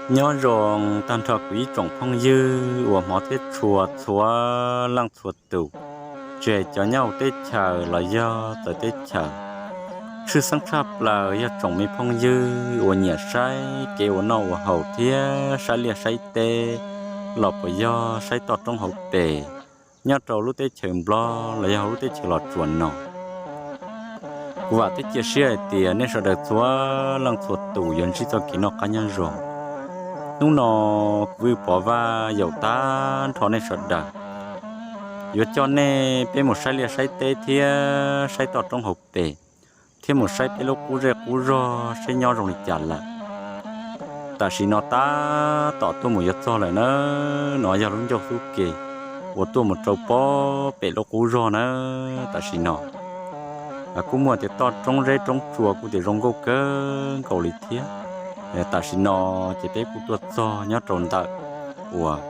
Nyob zoo tag nrho kuv ib tsoom phooj ywg uas hmov thiab tshua txhua leej txhua tus, tsis hais cov nyob hauv teb chaws los yog txawv teb chaws. Tshwj xeeb tshaj plaws yog tsoom me phooj ywg uas nyiam saib kev ua noj ua haus thiab saib liaj saib teb los puas yog saib toj roob hauv pes nyob rau lub teb chaws Nplog los yog hauv lub teb chaws Los Tsuas no. Kuv vam thiab cia siab hais tias nej sawv daws txhua leej txhua tus yuav ntsib txoj kev noj qab nyob zoo. Hnub no kuv Vwj Pov Vaj yaum tag nrho nej sawv daws, yuav coj nej peb mus saib liaj saib teb thiab saib toj roob hauv pes, thiab mus saib peb lub qub zej qub zog saib nyob zoo li cas lawm. Tam sim no tab tom tuaj mus yuav txog lawm na, no yog lub ncauj xub ke uas tuaj mus rau pob pem lub qub zog na. Tam sim no kuj muaj tias toj roob zeb roob tsua kuj tias zoo nkauj kawg nkaus li thiab. Tam sim no ces peb kuj tuaj txog nyob rau ntawm uas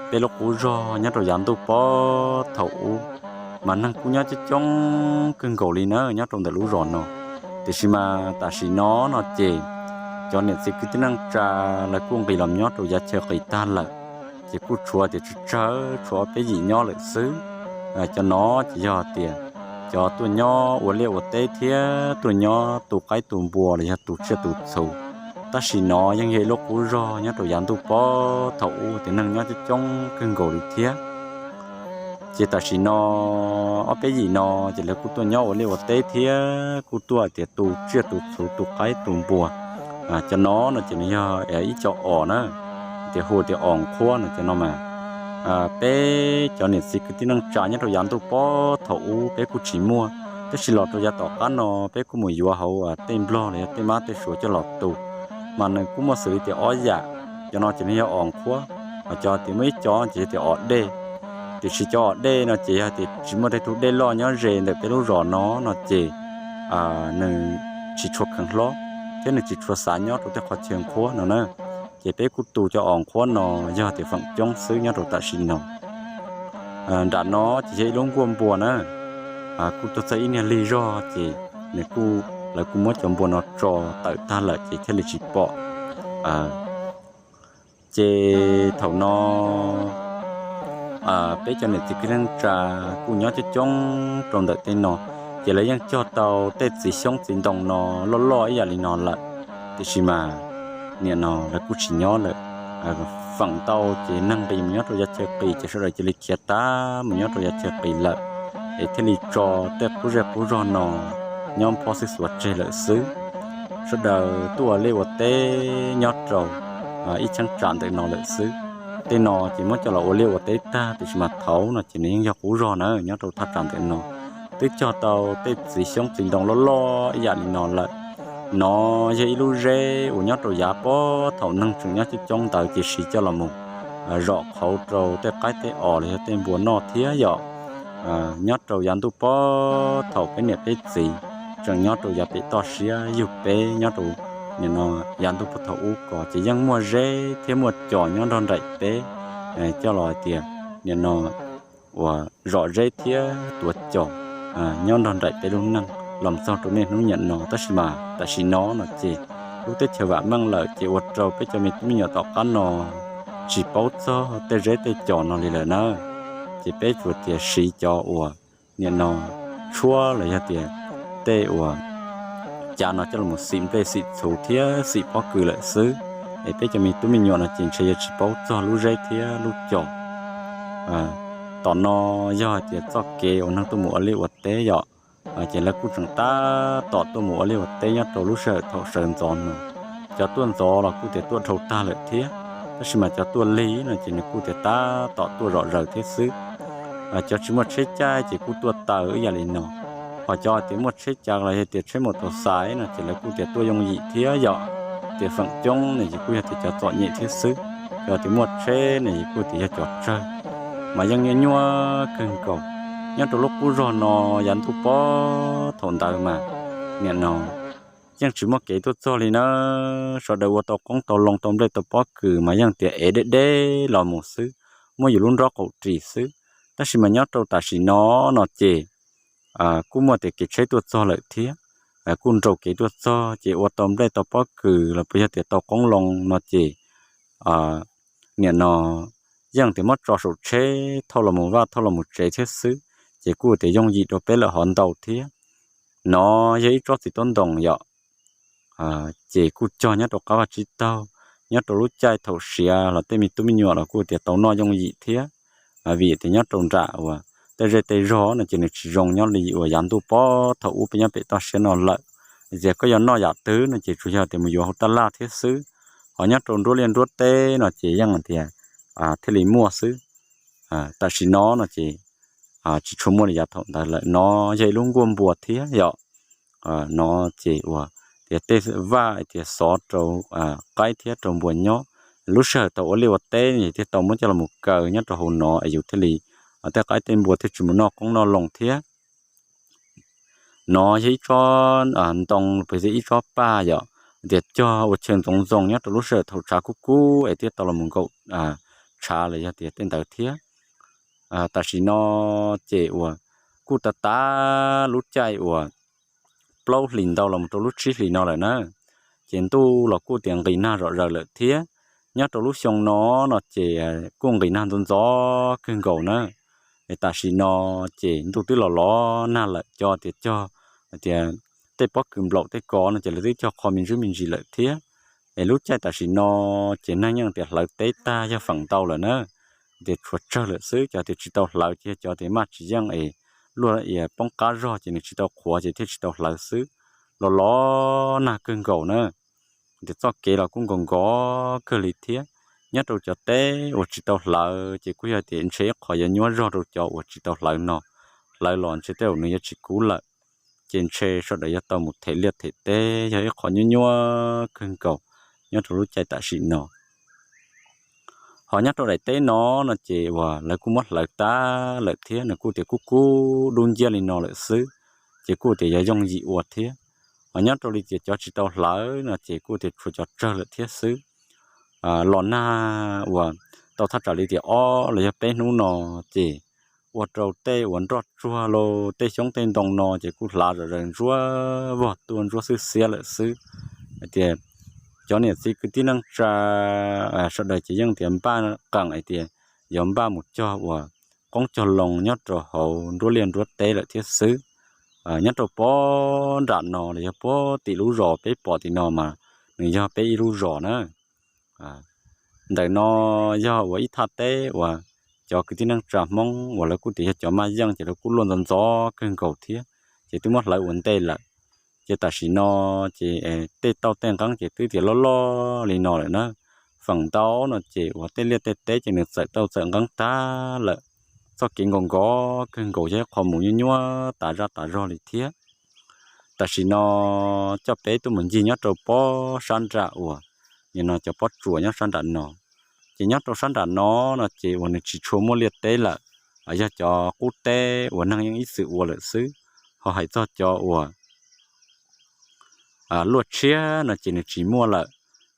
peb lub qub zog nyob rau yav ntuj pob thaum ub, mas neeg kuj nyob coob coob kawg nkaus li na nyob rau ntawm lub zos no. Tiam sis mas tam sim no no ces cov niam txiv kwv tij neej tsa lawv kuj nqis los nyob rau yav chaw qis tag lawm, ces kuj tshuav tias tsawg tsawg tshuav ob peb yim nyob lawm xwb. Cov no ces yog tias cov tuaj nyob ua liaj ua teb thiab tuaj nyob tu qaib tu npua los yog tu tsiaj tu txhu. Tab sis no yeej yog ib lub qub zog nyob rau yav ntuj pob thaum ub tias neeg nyob coob coob kawg nkaus li thiab. Ces tam sim no ob peb yim no ces lawv kuj tuaj nyob ua liaj ua teb thiab kuj tuaj tias tu tsiaj tu txhu tu qaib tu npua. Cov no no ces nws yog ib co os na, tias hu tias os nqhuab no. Cov no mas peb cov niam txiv kwv tij neej tsa nyob rau yav ntuj pob thaum ub peb kuj tsis muaj, tab sis los rau yav tom qab no peb kuj mus yuav hauv tej Nplog los yog tej mab tej suav coj los tu, mas nws kuj muaj xws li tias ob yam. Cov no ces nws yog os nqhuab, ho cov tias muaj ib co ces yog tias os dej. Tiam sis cov os dej no ces yog tias tsis muaj tej tug dej loj nyob ze ntawm peb lub zos no no ces nws tsis tshua kheev hlob thiab nws tsis tshua xav nyob rau tej qhov chaw nqhuab no na. Ces peb kuj tu cov os nqhuab no yog tias feem coob xwb nyob rau tam sim no. Nram no ces yog ib lub nkuaj npua na, kuj tuaj txog ib niag lig zog ces nws kuj, lawv kuj muab cov npua no tso tawm tag lawm ces thiaj li tsis pom. Ces thaum no peb cov niam txiv kwv tij neej tsa kuj nyob coob coob rau ntawm tej no, ces lawv yeej cog tau tej txiv xyoob txiv ntoo no loj loj ib yam li no lawm. Tiam sis mas nim no lawv kuj tsis nyob lawm. Feem ntau ces neeg nqis mus nyob rau yav chaw qis ces sawv daws cia li khiav tag mus nyob rau yav chaw qis lawm, es thiaj li tso tej qub zej qub zog no nyob phob xwb xuav tseg lawm xwb. Sawv daws tuaj ua liaj ua teb nyob rau ib cheeb tsam ntawm no lawm xwb. Tej no ces muab coj los ua liaj ua teb tag, tiam sis mas thaud no ces nws yeej yog qub zog na nyob rau thaj tsam ntawm no. Twb cog tau tej txiv xyoob txiv ntoo loj loj ib yam li no lawm. No yog ib lub zeb uas nyob rau yav pob thaum neeg tseem nyob coob coob ntawd ces siv coj los mus zom qhauv rau tej qaib tej os los yog tej npua noj thiab yom. Nyob rau yav ntuj pob thaum peb niam peb txiv tseem nyob rau yav pem toj siab yug peb nyob rau nim no yav ntuj pob thaum ub ko ces yeej muaj zeb thiab muaj cos nyob nrog nraim peb, coj los hais tias nim no uas zom zeb thiab tuav cos nyob nrog nraim peb lub neej los txog rau niaj hnub niam no. Tab sis mas tam sim no no ces lub teb chaws vam meej lawm ces ua rau peb cov me tub me nyuam tom qab no tsis paub txog tej zeb tej cos no li lawm na. Ces peb tsuas tias siv cov uas nim no tshuab los yog tias tej uas cav no coj los xim nplej xim txhuv thiab xim pob kws lawm xwb. Es peb cov me tub me nyuam no ces ntshe yuav tsis paub txog lub zeb thiab lub cos. Tom no yog hais tias txoj kev uas neeg tuaj mus ua liaj ua teb yom, ces lawv kuj tseem tab tom tuaj mus ua liaj ua teb nyob rau lub sij hawm thaum sawv ntxov no. Cov tuaj ntxov los kuj tias tuaj dhau tag lawm thiab, tab sis mas cov tuaj lig no ces nws kuj tias tab tom tuaj zom zaws thiab xwb. Cov tsis muaj tsheb caij ces kuj tuaj taws ib yam li no. Ho cov tias muaj tsheb cav los yog tias tsheb mus tau xais no ces lawv kuj tias tuaj yooj yim thiab yom. Tias feem coob no ces kuj yog tias cov txom nyem thiab xwb. Cov tias muaj tsheb no ces kuj tias yog cov tsawg, mas yeej nyuaj nyuaj kawg nkaus. Nyob rau lub qub zog no yav ntuj pob thaum ntawd mas nim no yeej tsis muaj kev tuaj txog li na. Sawv daws ua tau qoob tau loo tau nplej tau pob kws mas yeej tias ev deb deb los mus xwb, muab yus lub nrob qaum ris xwb. Tab sis mas nyob rau tam sim no no ces kuj muaj tias kev tsheb tuaj txog lawm thiab, kuj nrau kev tuaj txog ces ua tau nplej tau pob kws los puas yog tias tau qoob loo no ces nim no yeej tias muab tso saum tsheb thauj los mus vaj thauj los mus tsev thiab xwb, ces kuj tias yooj yim rau peb lawm hov ntau thiab. No yog ib tsob txiv taub ntoo yom, ces kuj cog nyob rau qab vaj tsib taug, nyob rau lub caij thaum siav los tej me tub me nyuam los kuj tias tau noj yooj yim thiab. Vim tias nyob rau nram uas tej zej tej zog no ces nws tsis zoo nyob li uas yav ntuj pob thaum ub peb nyob pem toj siab no lawm. Tias koj yuav noj yam twg no ces tsuas yog tias mus yuav hauv taj laj thiab xwb. Ho nyob rau nruab liaj nruab teb no ces yeej tias thiaj li muaj xwb. Tam sim no no ces tsis tshua muaj li yav thaum ntawd lawm. No yog ib lub nkuaj npua thiab yom. No ces uas tias tej vaj tias xov rau qaib thiab rau npua nyob. Lub sij hawm tau ua liaj ua teb thiaj tau muab coj los mus kaw nyob rau hauv no es yus thiaj li tej qaib tej npua thiaj tsis mus noj qoob noj loo thiab. No yog ib tsob ntoo, ib tsob paj yom, tias cog ua chaw ntxoov ntxoo nyob rau lub sij hawm thaum tshav kub kub es thiaj tau los mus nkaum tshav los yog tias tej ntawd thiab. Tam sim no ces uas kuj tav tav lub caij uas plaub hlis ntau los mus rau lub tsib hlis no lawm na, ces ntuj los kuj tias nqis nag zom zaws lawm thiab. Nyob rau lub xyoo no no ces kuj nqis nag ntxov ntxov kawg nkaus na. Es tam sim no ces ntuj twb los los nag lawm, cov tias cog tias tej pob kws nplaum tej ko no ces lawv twb cog qho me ntsis me ntsis lawm thiab. Es lub caij tam sim no ces neeg yeej tias hlawv teb tag yog feem ntau lawm na, tias tshuav tsawg lawm xwb. Cov tias tsis tau hlawv ces yog cov tias maj tsis yeej es luaj poob qab zog ces nws tsis tau qhuav ces thiaj tsis tau hlawv xwb. Los los nag kawg nkaus na, tias txoj kev los kuj nkaus nkaus kawg li thiab. Nyob rau cov teb uas tsis tau hlawv ces kuj yog tias ntshe ib qho yuav nyuaj zog rau cov uas tsis tau hlawv no. Hlawv los ntshe tej zaum nws yuav tsis kub lawm, ces ntshe sawv daws yuav tau mus them liaj them teb, yog ib qho nyuaj nyuaj kawg nkaus nyob rau lub caij tam sim no. Ho nyob rau daim teb no no ces uas lawv kuj muab hlawv tag lawm thiab, nws kuj tias kub kub dub nciab li no lawm xwb, ces kuj tias yog yooj yim ua thiab. Ho nyob rau li tias cov tsis tau hlawv no ces kuj tias tshuav cov tsawg lawm thiab xwb. Los nag uas tau thaj tsam li tias ob los yog peb hnub no ces ua rau tej uas nroj tsuag los tej xyoob tej ntoo no ces kuj hlav zom zaws ntsuab vog tuaj ntsuab xwb xiab lawm xwb. Hais tias cov niam txiv kwv tij neej tsa sawv daws ces yeej tias npaj qees hais tias yuav npaj mus cog uas qoob cog loo nyob rau hauv nruab liaj nruab teb lawm thiab xwb. Nyob rau pob nram no los yog pob tim lub zos peb pom tim no mas nws yog peb ib lub zos na. Ntawm no yog uas ib thaj teb uas cov kwv tij neej tsa Hmoob uas lawv kuj tias yog cov maj yeej ces lawv kuj luaj ntxov ntxov kawg nkaus thiab, ces twb muab hlawv ua ntej lawm. Ces tam sim no ces tej tauj tej nqeeb ces twb tias loj loj li no lawm na. Feem ntau no ces uas tej liaj tej teb ces nws txawm tauj txawm nqeeb tag lawm. Txoj kev nkaus nkaus kawg nkaus yog ib qho mus nyuaj nyuaj tas zaj tas zog li thiab. Tam sim no coj peb tuaj mus ncig nyob rau pob sab nram uas nim no cov pob tsuas nyob sab nram no. Ces nyob rau sab nram no no ces uas nws tsis tshua muaj liaj teb lawm, yog cov qub teb uas neeg yeej ib txwm ua lawm xwb. Ho hais txog cov uas luaj tshiab no ces nws tsis muaj lawm,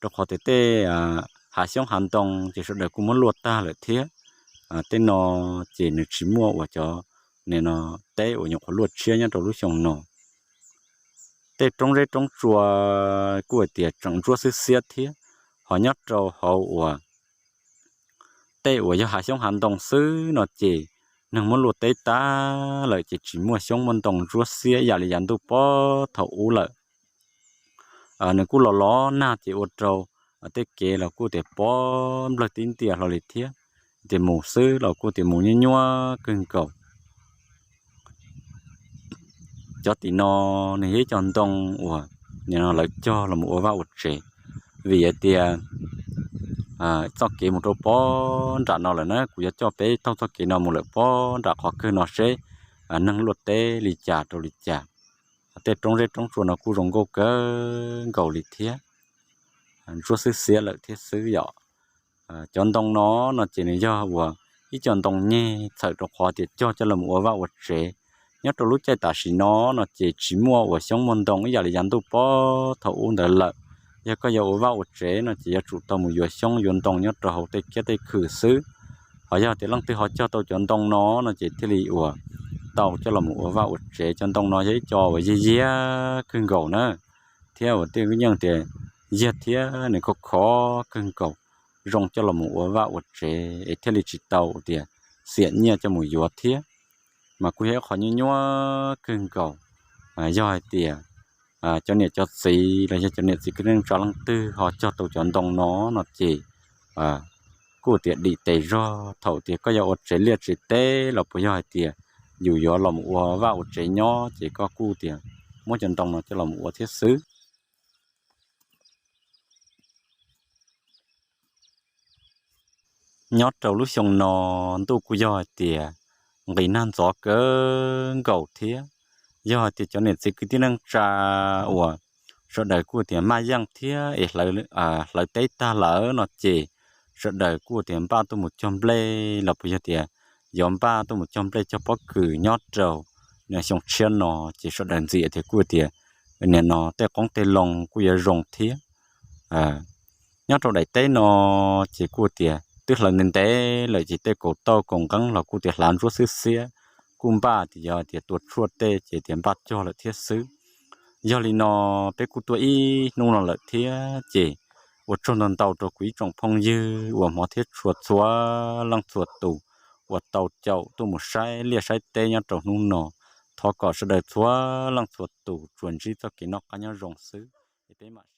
rau qhov tias tej hav xyoob hav ntoo ces sawv daws kuj muab luaj tag lawm thiab. Tej no ces nws tsis muaj uas cov nim no teb uas nyuam qhuav luaj tshiab nyob rau lub xyoo no. Tej roob zeb roob tsua kuj hais tias tseem ntsuab xwb xiab thiab. Ho nyob rau hauv uas tej uas yog hav xyoob hav ntoo xwb no ces neeg muab luaj teb tag lawm ces tsis muaj xyoob muaj ntoo ntsuab xiab ib yam li yav ntuj pob thaum ub lawm. Nws kuj los los nag ces ua rau tej kev los kuj tias pob nplawg tib ntias hlo li thiab, tias mus xwb los kuj tias mus nyuaj nyuaj kawg nkaus. Cov tim no nws yog ib co ntoo uas nim no lawv cog los ua vaj ua tsev, vim hais tias txoj kev mus rau pob nram no lawm na, kuv yuav coj peb taug txoj kev no mus lawm pob nram qhov kawg no seb neeg luaj teb li cas rau li cas. Tej roob zeb roob tsua no kuj zoo nkauj kawg nkaus li thiab, ntsuab xwb xiab lawm thiab xwb yom. Cov ntoo no no ces nws yog uas ib co ntoo nyeg txhawm rau qhov tias cog coj los ua vaj ua tsev. Nyob rau lub caij tam sim no no ces tsis muaj uas xyoob muaj ntoo ib yam li yav ntuj pob thaum ub ntawd lawm. Yog koj yuav ua vaj ua tsev no ces yuav tsum tau mus yuav xyoob yuav ntoo nyob rau hauv tej kiab tej khw xwb. Ho yog tias leej twg ho cog tau cov ntoo no no ces thiaj li uas tau coj los ua vaj ua tsev. Cov ntoo no yog ib co uas yiag yiag kawg nkaus na, thiab uas tej yeej tias yiag thiab nws khov khov kawg nkaus. zoo coj los mus ua vaj ua tsev es thiaj li tsis tau tias xiam nyiaj coj mus yuav thiab. Mas kuj yog ib qho nyuaj nyuaj kawg nkaus, yog hais tias cov niam cov txiv los yog cov niam txiv kwv tij neej tsa leej twg ho cog tau cov ntoo no no ces kuj tias dim tes zog thaum tias koj yuav ua tsev liaj tsev teb los puas yog hais tias yus yuav los ua vaj ua tsev nyob ces koj kuj tias muab cov ntoo no coj los ua thiab xwb. Nyob rau lub xyoo no ntuj kuj yog hais tias nqis nag ntxov kawg nkaus thiab, yog hais tias cov niam txiv kwv tij neej tsa uas sawv daws kuj tias maj yeej thiab es hlawv teb tag lawm no ces sawv daws kuj tias npaj tuaj mus cog nplej los puas yog tias yuav npaj tuaj mus cog nplej cog pob kws nyob rau xyoo tshiab no ces sawv daws ntxias tias kuj tias nim no tej qoob tej loo kuj yuav zoo thiab. Nyob rau daim teb no ces kuj tias twb hlawv ntev ntev lawm ces tej kaus tauj kaus nqeeb los kuj tias hlav ntsuab xwb xiab, kuj npaj tias yog tias tua tshuaj tej ces tias npaj cog lawm thiab xwb. Yog li no peb kuj tuaj ib hnub no lawm thiab ces ua tsaug ntau ntau rau kuv ib tsoom phooj ywg uas hmov thiab tshua txhua leej txhua tus uas tau caum tuaj mus saib liaj saib teb nyob rau hnub no. Thov kom sawv daws txhua leej txhua tus tsuas ntsib txoj kev noj qab nyob zoo xwb es peb mam